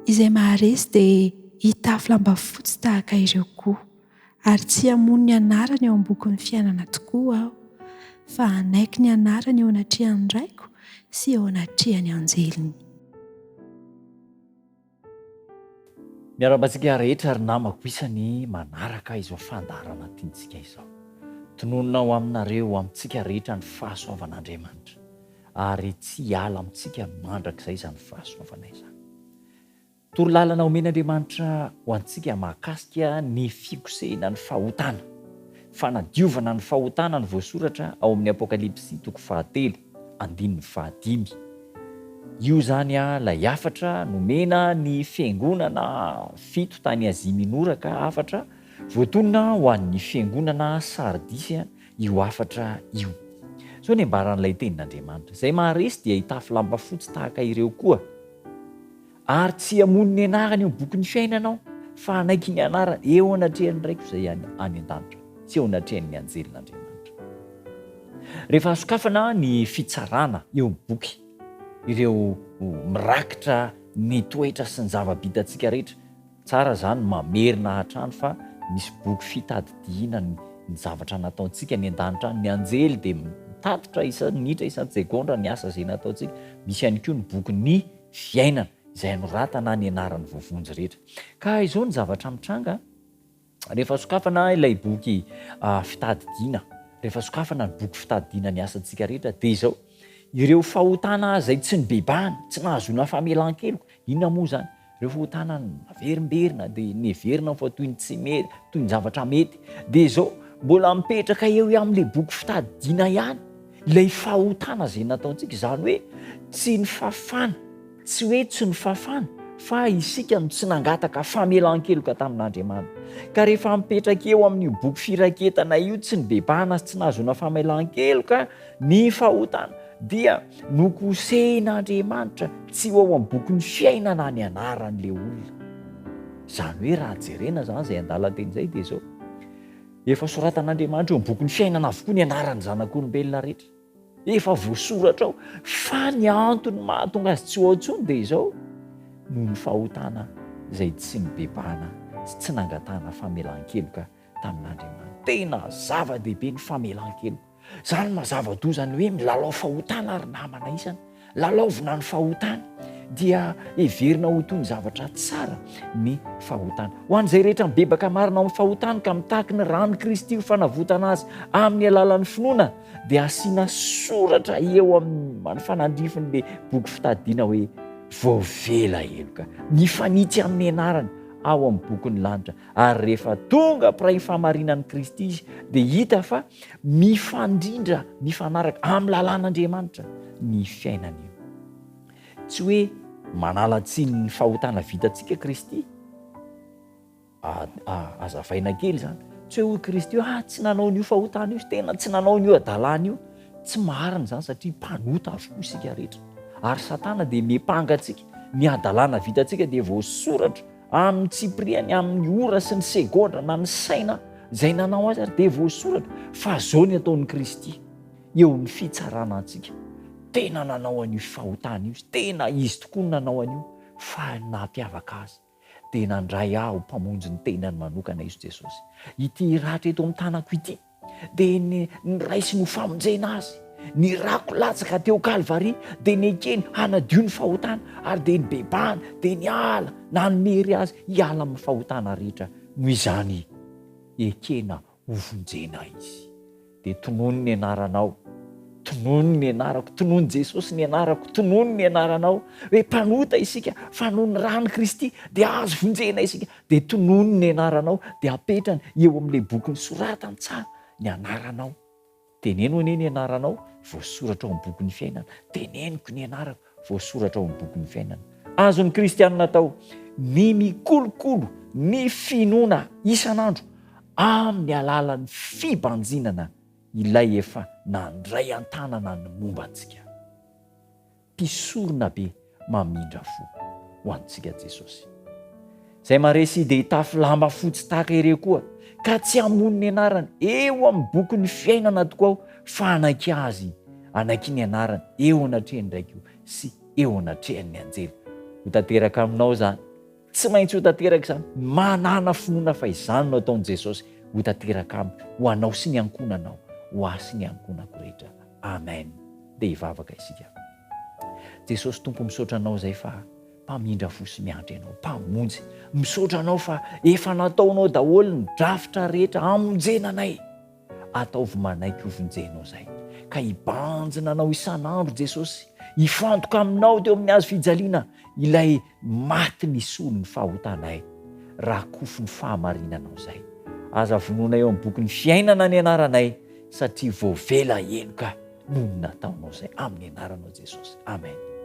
Izay maharesy dia hitafy lamba fotsy tahaka ireo koa, ary tsy hamono ny anarany eo am-bokin'ny fiainana tokoa aho, fa hanaiky ny anarany eo anatrehan'ny Raiko sy eo anatrehan'ny anjeliny. Miarahaba antsika rehetra ry namako isany manaraka izao fandaharana tiantsika izao. Tononina ho aminareo ho amintsika rehetra ny fahasoavan'Andriamanitra ary tsy hiala amintsika mandrakizay izany fahasoavana izany. Torolalana omen'Andriamanitra ho antsika mahakasika ny fikosehina ny fahotana, fanadiovana ny fahotana no voasoratra ao amin'ny Apokalypsy toko fahatelo andininy fahadimy. Io izany ilay hafatra nomena ny fiangonana fito tany Azia Minora ka hafatra voatonona ho an'ny fiangonana Sardisy io hafatra io. Izao ny ambaran'ilay tenin'Andriamanitra, Izay maharesy dia hitafy lamba fotsy tahaka ireo koa. Ary tsy hamono ny anarany eo amin'ny bokin'ny fiainana aho, fa hanaiky ny anarany eo anatrehan'ny Raiko izay any any an-danitra, sy eo anatrehan'ny anjelin'Andriamanitra. Rehefa sokafana ny fitsarana eo amin'ny boky, ireo mirakitra ny toetra sy ny zava-bitantsika rehetra, Tsara zany mamerina hatrany fa misy boky fitadidiana ny zavatra nataontsika any an-danitra any, ny anjely dia mitatitra isan-minitra isan-tsegondra ny asa izay nataontsika, misy ihany koa ny bokin'ny fiainana izay anoratana ny anaran'ny voavonjy rehetra. Ka izao ny zavatra mitranga, rehefa sokafana ilay boky fitadidiana, rehefa sokafana ny boky fitadidiana ny asantsika rehetra dia izao, ireo fahotana izay tsy nibebahana, tsy nahazoana famelan-keloka, inona moa izany? Ireo fahotana naverimberina dia neverina fa toy ny tsy mety, toy ny zavatra mety. Dia izao, mbola mipetraka eo amin'ilay boky fitadidiana ihany ilay fahotana izay nataontsika. Izany hoe tsy nifafana, tsy hoe tsy nifafana, fa isika no tsy nangataka famelan-keloka tamin'Andriamanitra. Ka rehefa mipetraka eo amin'io boky firaketana io tsy nibebahana sy tsy nahazoana famelan-keloka ny fahotana, dia Nokosehin'Andriamanitra tsy ho ao amin'ny bokin'ny fiainana ny anaran'ilay olona. Izany hoe raha jerena izany izay andalan-teny izay dia izao, efa soratan'Andriamanitra eo amin'ny bokin'ny fiainana avokoa ny anaran'ny zanak'olombelona rehetra. Efa voasoratra ao. Fa ny antony mahatonga azy tsy ho ao intsony dia izao, noho ny fahotana izay tsy nibebahana sy tsy nangatahana famelan-keloka tamin'Andriamanitra. Tena zava-dehibe ny famelan-keloka. Zany maha zava-doza ny hoe milalao fahotana ry namana isany. Lalaovina ny fahotana dia heverina ho toy ny zavatra tsara ny fahotana. Ho an'izay rehetra mibebaka marina ao amin'ny fahotany ka mitaky ny ran'i Kristy ho fanavotana azy amin'ny alalan'ny finoana dia asiana soratra eo amin'ny fanandrifin'ilay boky fitadidiana hoe voavela heloka, mifanitsy amin'ny anarany ao amin'ny bokin'ny lanitra. Ary rehefa tonga mpiray fahamarinan'i Kristy izy dia hita fa mifandrindra, mifanaraka amin'ny lalàn'Andriamanitra ny fiainany io. Tsy hoe manala tsiny ny fahotana vitantsika Kristy, azavaina kely izany, tsy hoe hoy Kristy hoe ah tsy nanao an'io fahotana io izy, tena tsy nanao an'io hadalana io, tsy marina izany satria mpanota avokoa isika rehetra, ary Satana dia miampanga antsika, ny hadalana vitantsika dia voasoratra Amin'ny tsipiriany, amin'ny ora sy ny segondra na ny saina izay nanao azy ary dia voasoratra fa zao ny ataon'i Kristy eo amin'ny fitsarana antsika. Tena nanao an'io fahotana io izy, tena izy tokoa no nanao an'io fa ny nampiavaka azy dia nandray ahy ho mpamonjy ny tenany manokana izy Jesosy. Ity ratra eto amin'ny tanako ity dia ny niraisiny ho famonjena azy. Ny rako latsaka teo Kalvary dia nekeny hanadio ny fahotana ary dia nibebahana dia niala nanome hery azy hiala amin'ny fahotana rehetra. Noho izany ekena ho vonjena izy. Dia tonony ny anaranao, tonony ny anarako, tonony Jesosy ny anarako, tonony ny anaranao hoe mpanota isika fa noho ny ran'i Kristy dia azo vonjena isika. Dia tonony ny anaranao, dia apetrany eo amin'ilay boky nosoratany tsara ny anaranao. Teneno anie ny anaranao, voasoratra ao amin'ny bokin'ny fiainana. Teneniko ny anarako, voasoratra ao amin'ny bokin'ny fiainana. Azon'ny kristianina atao ny mikolokolo ny finoana isan'andro amin'ny alalan'ny fibanjinana ilay efa nandray an-tanana ny momba antsika. Mpisorona be mamindra fo ho antsika Jesosy. Izay maharesy dia hitafy lamba fotsy tahaka ireo koa, ka tsy hamono ny anarany eo amin'ny bokin'ny fiainana tokoa aho, fa hanaiky azy, hanaiky ny anarany eo anatrehan'ny Raiko sy eo anatrehan'ny anjely. Ho tanteraka aminao izany. Tsy maintsy ho tanteraka izany. Manàna finoana fa izany no ataon'i Jesosy ho tanteraka amiko, ho anao sy ny ankohonanao, ho ahy sy ny ankohonako rehetra. Amen. Dia hivavaka isika. Jesosy Tompo misaotra Anao izay fa Mpamindra fo sy miantra Ianao, Mpamonjy. Misaotra Anao fa efa nataonao daholo ny drafitra rehetra hamonjena anay. Ataovy manaiky ho vonjenao izay, ka hibanjina Anao isan'andro Jesosy, hifantoka Aminao teo amin'ny hazo fijaliana ilay maty nisolo ny fahotanay. Rakofy ny fahamarinanao izay. Aza vonoina eo amin'ny bokin'ny fiainana ny anaranay satria voavela heloka noho ny nataonao izay. Amin'ny anaranao Jesosy. Amen.